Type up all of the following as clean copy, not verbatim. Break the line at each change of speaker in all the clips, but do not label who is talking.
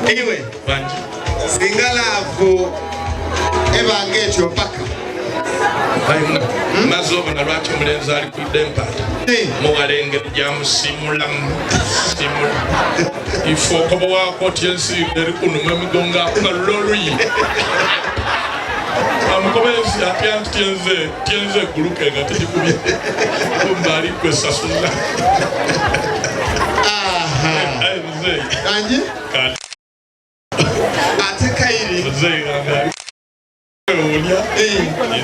Iwe singa laavu ebanga ekyo mpaka
maze obona lwaki omulenzi ali kwidde empata muwala engeri gyamusimulamu simula ife okoba wako otya ensi eri kunuma emigongo akukalula oluyi amukoba ensi atya nti tyenze tyenze eguluke nga tegikubye kumba ali kwesasula.
Kanji ate kairi
muzeeyi wange olya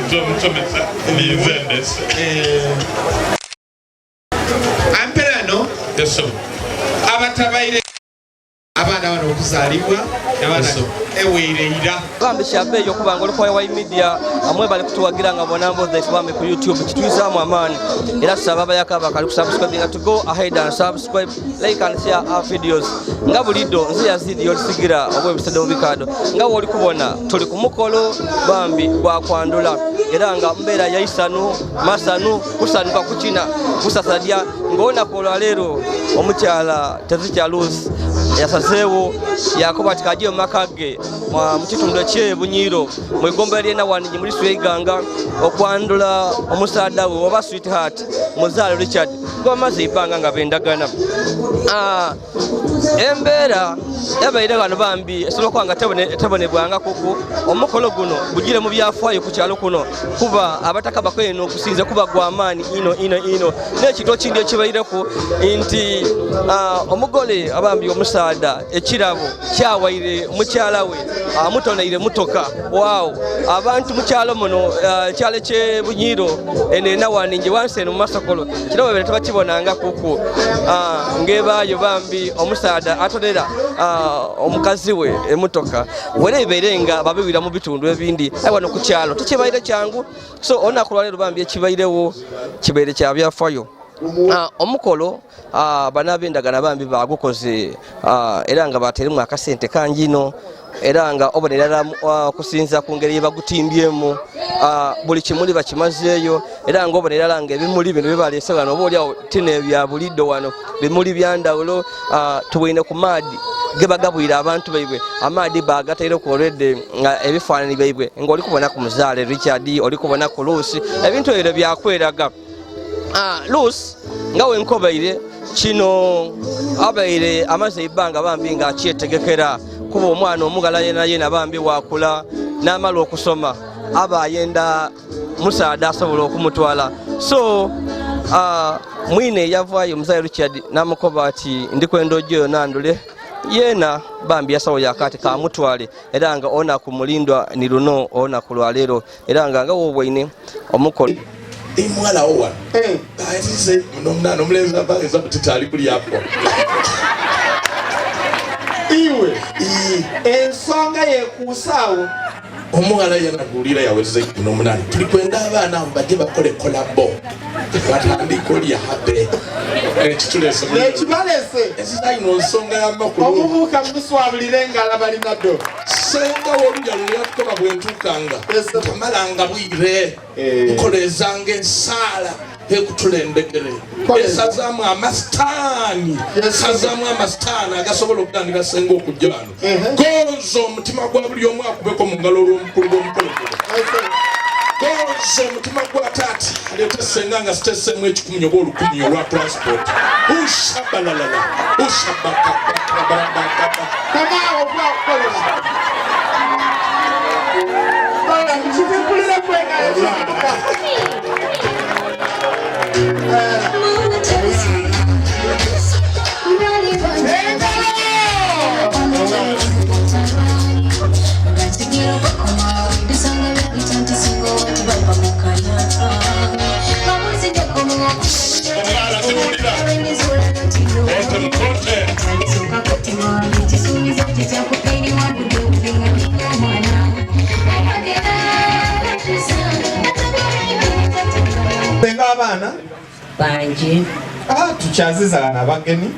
nze omusomesa ninze ndese.
Amperano abatabaire abaana bano okuzaalibwa abaana eweereira.
Bambi kyabeeyi okuba nga olikuwa Y Media amwe bali kutuwagira nga bona mbozi zaife bambi ku YouTube kitwizaamu amaani era tusaba abayaka abakali kusubscribinga to go ahead and subscribe, like and share our videos nga buliddo nze Yazidi yolisigira obwebisede mu bikaado nga woli kubona tuli ku mukolo bambi gwakwandula era nga mbeera yaisanu masanu kusanuka kukina kusasadya ng'olunaku olwaleero omukyala Tezikya Lucy yasazeewo yakoba ati kagiye mu maka ge mu kitundu eky'e Bunyiiro mu igomba ly'enawanigi muri Iganga okwandula omusaadha we oba sweetheart Muzaale Richard gwamaze ebbanga nga bendagana. Embeera ebaire wano bambi esobola okuba nga tebonebwanga kuku omukolo guno gugire mu byafaayo ku kyalo kuno kuba abataka bakweno okusinza kuba gw'amaanyi ino ino ino n'ekintu ekindi ekibaireku nti omugole abambi omusaadha ekirabo kyawaire mukyala we amutoneire mutoka waawo abantu mu kyalo muno ekyalo ky'e Bunyiiro eno enawaningi wansi eno mu masokolo kino babere tebakibonanga kuku ng'ebaayo bambi omusaadha atonera omukazi we emotoka wera ebeere nga babiwira mu bitundu ebindi aye wano ku kyalo tekibaire kyangu. So olunaku lwaleero bambi ekibairewo kibaire kya byafaayo. Omukolo bano ab'endagana bambi bagukoze era nga bateremu akasente kangi ino era nga obonera okusinza ku ngeri yebagutimbyemu buli kimuli bakimazeeyo era nga obonera nga ebimuli bino byebalese wano oba oliawo tina ebya buliddo wano bimuli byandawulo. Tubwine ku maadi gebagabwire abantu baibwe amaadi bagateire ku olwedde nga ebifaananyi byaibwe nga oli kubona ku Muzaale Richard, oli kubona ku Luusi, ebintu ebyo byakweraga. Luusi nga wenkobaire kino abaire amaze ebbanga bambi nga akyetegekera kuba omwana omugala yena yena bambi wakula n'amala okusoma aba ayenda musaadha asobola okumutwala. So mwine yavaayo Muzaale Richard n'amukoba ati ndikwenda ojjoyo nandule yena bambi yasawo yakati kamutwale era nga olunaku mulindwa ni luno olunaku lwaleero era nga nga wobwaine omukolo.
Imuwala wo wano ayise nomunana omulenzi aba butitaali kulyako.
Iwe ensonga yekuusaawo.
Omuwala yanagulira yaweze 18 tuli kwenda abaana abo bajje bakole collabo batandike olya habe ekitulese.
Ekibalese.
Ezizayino nsonga y'amakulu.
Omuvubuka muswabulire engala balinaddo.
Senga w'olulya luno yatukoba bwentuukanga tamalanga bwire nkolezanga ensaala ekutula endegere esazaamu amasitaani esazaamu amasitaani agasobola okutandika senga okujja wano gonza omutima gwa buli omu akubeko mu ngalo olw'omukulu gw'omukolo guno gonza omutima gwa taata aleete senga nga sitesemu 100 oba 1000 olwa transport ushabalalala ushabakabakabarabakaba.
Kamaawo gwakukolera kizikulire kwengalo kizibuka.
Omwana siwulira konte mukonte.
Bangi.
Tukyaziza ghano abageni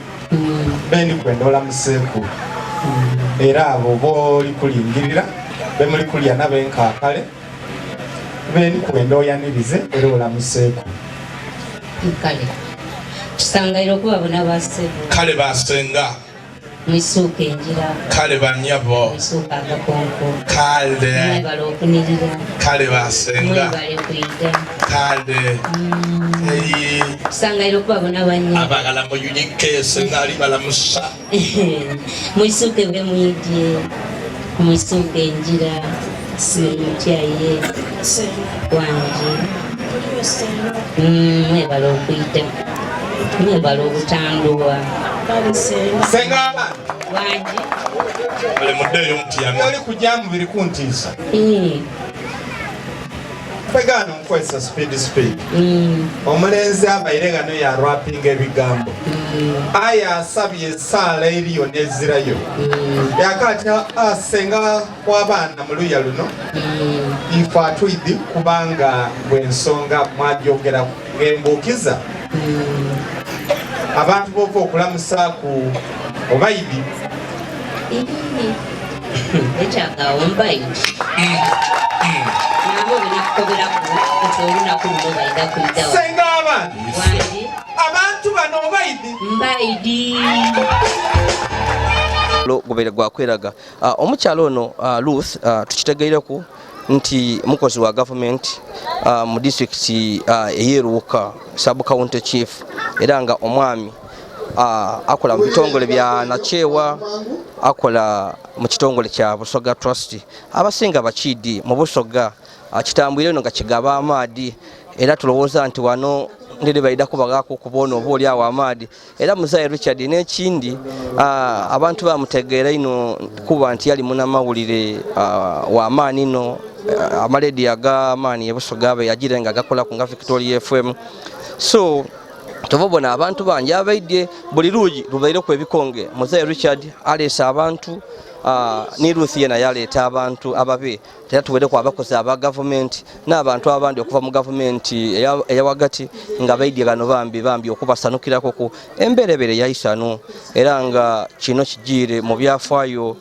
bendi kwenda olamuseeku era abo boli kulingirira bemuli kulya nabo enkaakale bendi kwenda oyanirize era olamuseeku.
Kale tusangaire okubabona basebo.
Kale basenga.
Mwisuuka enjira.
Kale banyabo.
Mwisuuka agakonko.
Kale.
Mwebale okunirira.
Kale basenga.
Mwebale kwida.
Kale. Eyi.
Tusangaire okubabona banyabo.
Abagala muyunike senga ali balamusa.
Mwisuuke bwe mwidye. Mwisuuka enjira. Simutyaye. Wangi. Mwebale okwida. Mwebale obutanduwa.
Senga abaana.
Wangi.
Bale muddeeyo mutyame.
Oli kujja mubiri kuntiisa. Fegaano nkwesa speed speed. Omulenzi abaire gano yarwapinga ebigambo. Aye asabye esaala eriyo n'ezirayo. Yakati asenga w'abaana mu luya luno. Ife atwidi kubanga bw'ensonga mwajogera ng'embuukiza. Abantu b'ova okulamusaaku obaidi.
Ekyagaawo mbaidi. Nabo binakukoberaku nti olunaku luno baida kuyitawo.
Senga abaana.
Wangi.
Abantu bano obaidi.
Mbaidi.
Gubeere gwakweraga. Omukyala ono Ruth tukitegeireku nti mukozi wa gavumenti mu disitulikiti ey'eruuka sub county chief, era nga omwami akola mu bitongole bya Nakyewa, akola mu kitongole kya Busoga Trust. Abasinga bakiidi mu Busoga kitambwire eno nga kigaba amaadi, era tulowooza nti wano ndiri baida kubagaako okubona oba oli awo amaadi. Era Muzayi Richard n'ekindi abantu bamutegeera ino kuba nti yali munnamawulire w'amaanyi ino, amalediyo ag'amaanyi e Busoga abe yagira nga gakolaku nga Victoria FM. So tova abantu bangi abaidye buli luugi lubaireku ebikonge. Muzayi Richard aleese abantu, ni Ruth yena yaleeta abantu ababe, era tuwereku abakozi aba gavumenti n'abantu abandi okuva mu gavumenti eyawagati nga baidye gano bambi bambi okubasanukirako ku emberebere yaisano, era nga kino kijiire mu byafaayo,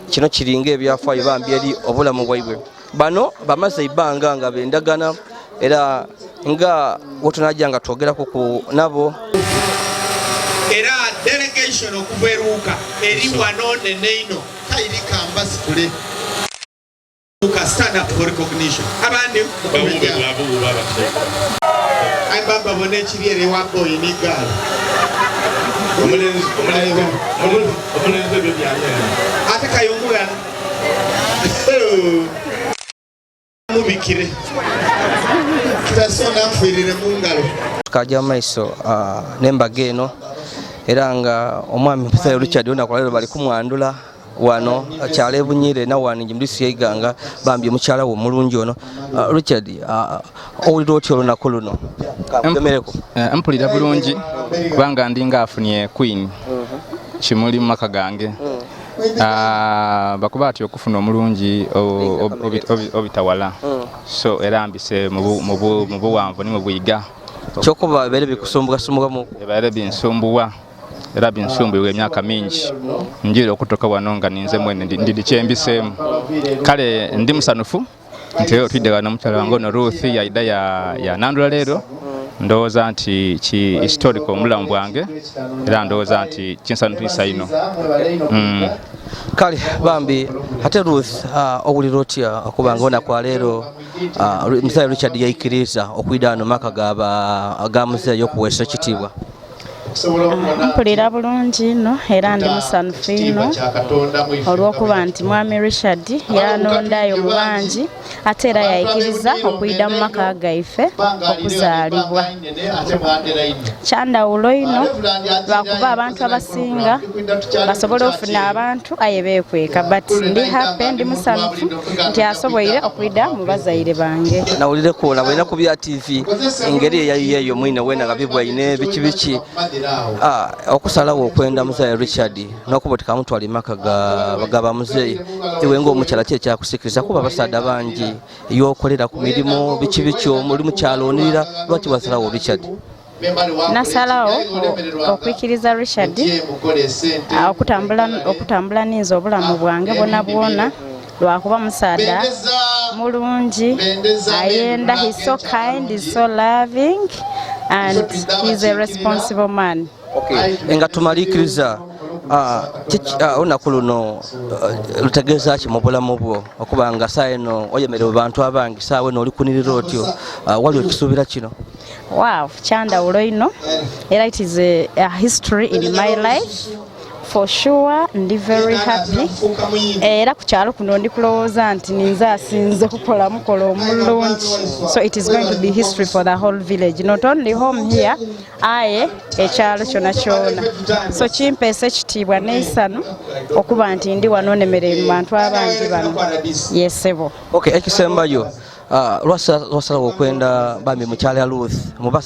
kino kiringa ebyafaayo bambi eri obulamu bwaibwe. Bano bamaze ebbanga nga bendagana, era nga wetunajja nga twogerako ku nabo.
Era delegation okuva eruuka eri wano neneino
kayiri kambasitule
stand up for recognition. Abandi bamba bona ekiri eri wa boy ni girl.
Omulenzi ebyo byanyera.
Ate kayungulana. Mubikire.
Tasona nfirire mu ngalo.
Tukajja maiso n'embaga eno, era nga omwami Muzayi Richard olunaku lwaleero bali kumwandula wano kyalo Bunyire na wano mu Iganga, bambi omukyala we omulungi ono. Richard, owulira otya olunaku luno? Kakugemereko.
Mpulira bulungi kubanga ndi ngaafunye queen kimuli mu maka gange. Bakuba ati okufuna omulungi obitawala. So era mbise mu buwanvu ni mu bwiga.
Kyokuba bibeere bikusumbukasumbukamu.
Bibeere binsumbuwa. Era binsumbuwa emyaka mingi. Njira okutoka wano nga ninze mwene ndi kyembiseemu. Kale ndi musanufu nti otwidde wano omukyala wange ono Ruth yaida ya nandula leero. Ndowooza nti ki historical omulamu bwange, era ndowooza nti kinsanutisa ino.
Kale bambi ate Ruth, owulira otya okuba nga olunaku lwaleero Muzayi Richard yaikiriza okwida wano maka ga Muzeeyi okuweesa ekitiibwa?
Mpulira bulungi nno era ndi musanufu ino olw'okuba nti mwami Richard yanondayo mu bangi ate era yayikiriza okuyida mu maka gaife okuzaalibwa. Kyandawulo ino lwakuba abantu abasinga basobola okufuna abantu aye beekweka, but ndi happy, ndi musanufu nti asoboire okuyida mu bazaire bange.
Nawulireko nabalina ku bya TV engeri eyayiyeeyo mwine wena nga bibwaine biki biki. Okusalawo okwenda Muzayi Richard n'okuba tikamutwala emaka ga bamuzeeyi, iwe ng'omukyala ki ekyakusikiriza kuba abasaadha bangi yokolera ku mirimu biki biki oli mukyalo onirira, lwaki wasalawo Richard?
Nasalawo okwikiriza Richard okutambula ninze obulamu bwange bwona bwona lwakuba musaada mulungi ayenda. He's so kind, he's so loving and he's a responsible man.
Okay. Nga tumalikiriza, olunaku luno lutegeeza ki mu bulamu bwo okuba nga saawa eno oyemerewe bantu abangi, saawa eno olikunirira otyo, wali okisuubira kino?
Wow, kyandawulo ino era it is a history in my life for sure. Ndi very happy era ku kyalo kuno ndi kulowooza nti ninze asinze kukola mukolo omulungi, so it is going to be history for the whole village, not only home here, aye ekyalo kyona kyona. So kimpeesa ekitiibwa n'esanu okuba nti ndi wano nemere mu bantu abangi bano yesebo.
Okay, ekisembayo, lwasalawo okwenda bambi mukyala Ruth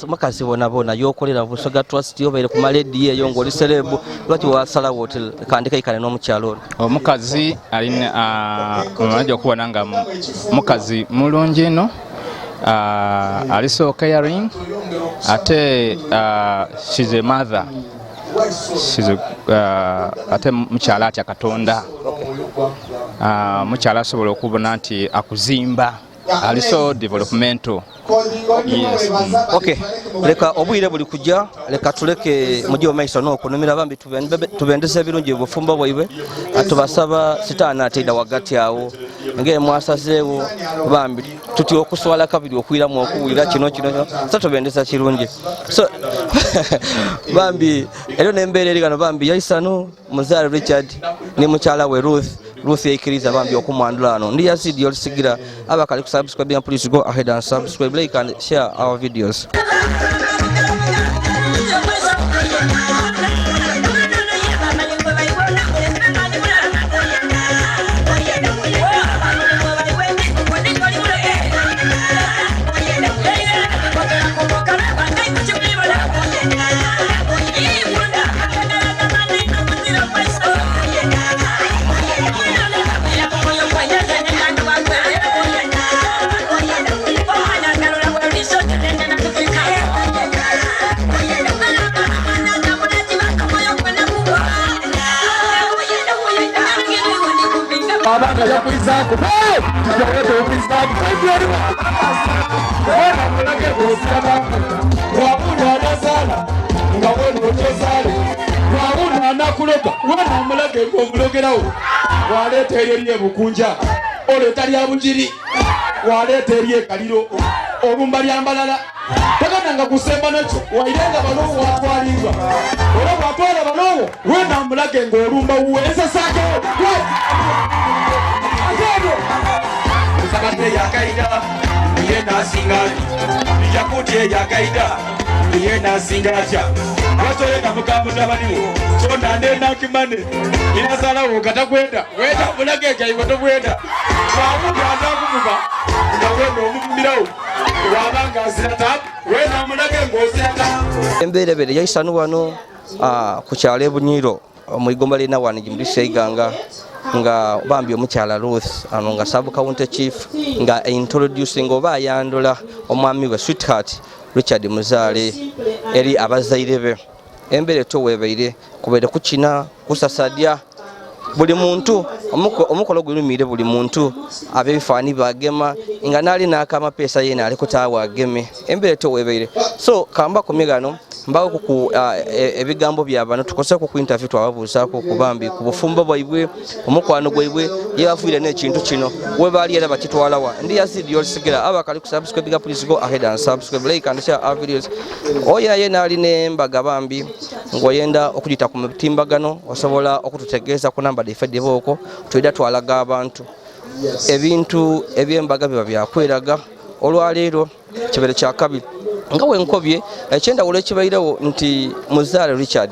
mukazi bona bona yokolera Busoga Trust, obaire ku maledi eyo ng'oli celeb, lwaki wasalawo oti kandikaikane n'omukyalo ono?
Omukazi alina omanja okubona nga mukazi mulungi ino, ali so caring, ate she's a mother. Ate mukyala atya Katonda. Mukyala asobola okubona nti akuzimba, ali so developmental. Yes.
Okay, leka obwire buli kujja, leka tuleke mujje omaiso n'okunumira bambi tubendeze ebirungi obufumbo bwaibwe, tubasaba sitaani ateida wagati awo ng'emwasazeewo bambi tuti okuswala kabiri okwiramu okuwulira kino kino, so tubendeza kirungi. So bambi eryo n'embeera eri gano bambi yaisanu muzaale Richard ne mukyala we Ruth. Ruth yaikiriza bambi okumwandula wano. Ndi Yazidi olusigira abakali ku subscribe, please go ahead and subscribe, like and share our videos.
Waleeta eryo lyebukunja, oleeta lya Bugiri, waleeta eryekaliro, olumba lyambalala tagananga kusemba nakyo wairenga balowo watwalirwa era bwatwala balowo wena mulage ng'olumba wuwe ensasake
Sabate yakaida niye nasinga yakuti yakaida niye nasinga atya watoyenda mukamutabaniwo kyonande nakimane inasalawo katakwenda wenda mulage kaiwe tobwenda wamugandakuvuga nga wenda omumirawo wabanga azira tabu wenda mulage ng'ozira tabu.
Embeera ebere yaisanu wano ku kyalo Ebunyiro mu igomba lina wano gimulisa Iganga nga bambi omukyala Ruth ano nga sub county chief nga introducing oba ayandula omwami we sweetheart Richard Muzaale eri abazaire be. Embeera etoweebeire kubeere kukina kusasadya buli muntu omukolo gulumire buli muntu ab'ebifaani bagema nga naali n'akamapeesa yena aliko taawe ageme. Embeera etoweebeire. So kamba komye gano mbawo ku ebigambo bya bano tukoseeko ku interview twababuuzaako ku bambi ku bufumbo bwaibwe omukwano gwaibwe yebafuire n'ekintu kino webaali era bakitwalawa. Ndi Yazidi olusigira abakali ku subscribe, please go ahead and subscribe, like and share our videos. Oyo yena ali n'embaga bambi ng'oyenda okugita ku mutimbagano osobola okututegeeza ku namba dhaife dhibooko twida twalaga abantu ebintu eby'embaga biba byakweraga. Olwaleero kibere kya kabiri nga wenkobye ekyendawulo ekibairewo nti Muzaale Richard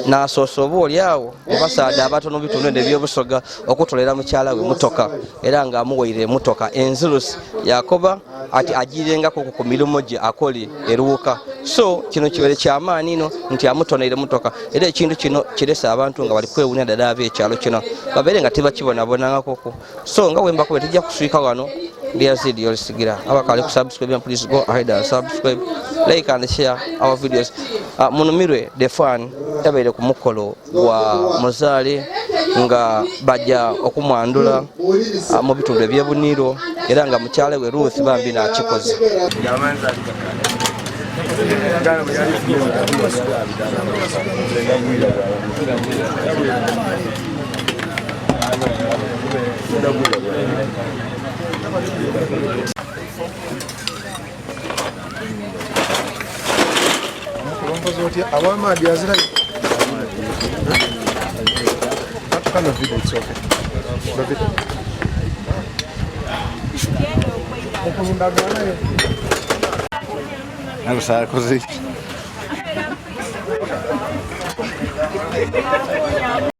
n'asoosa oba oli awo obasaada abatono bitundu ebyobusoga okutolera mukyala we mutoka era ng'amuwaire emotoka enzirusi yakoba ati agirengako ku mirimu gye akole eruwuka. So kino kibere kyamaanyi ino nti amutoneire mutoka era ekintu kino kirese abantu nga bali kwewunya ddala ab'ekyalo kino babeere nga tebakibonabonangakoko. So nga wembakobe tujja kuswika wano Yazid Yolisigira. Abakali ku subscribe, please go ahead and subscribe, like and share our videos. Munumirwe the fun yabaire ku mukolo gwa muzaale nga bajja okumwandula mu bitundu eby'ebuniro era nga mukyala we Ruth bambi n'akikoze.